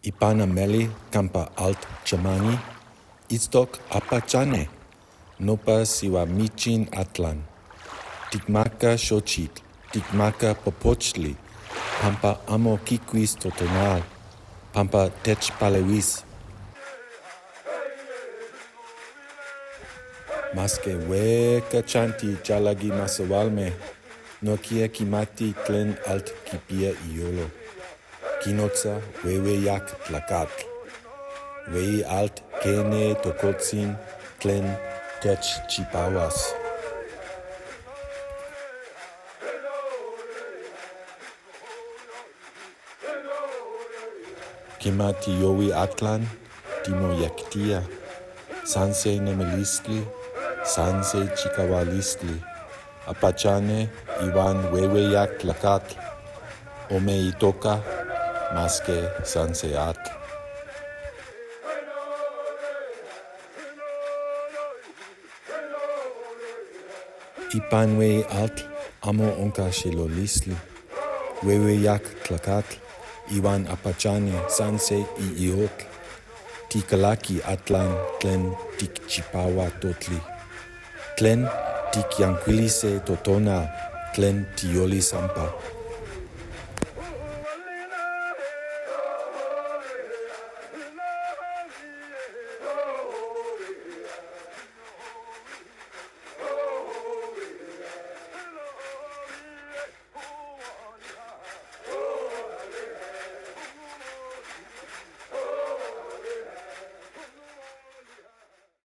Ipana meli campa alt chamani, itztoc apachane, nopa sihuamichin atlan. Ticmaca xochitl, ticmaca popochtli, pampa amo quicuis totonal, pampa techpalehuis. Masque huejca chanti chalagui masehualme, nojquiya quimati tlen alt quipiya iyolo. Quinotza huehueyac tlacatl. Hueyi alt quene tocotzin tlen techchipahuas. Quema tiyohui atlan, timoyectía. San se nemilistli, san se chicahualistli. Apachane ihuan huehueyac tlacatl. Ome itoca, masque san se atl. Ipan hueyi atl amo onca xelolistli. Huehueyac tlacatl ihuan apachane san se iiyotl. Ticalaqui atlan tlen ticchipahua totli. Tlen ticyancuilise totonal tlen tiyolis sampa.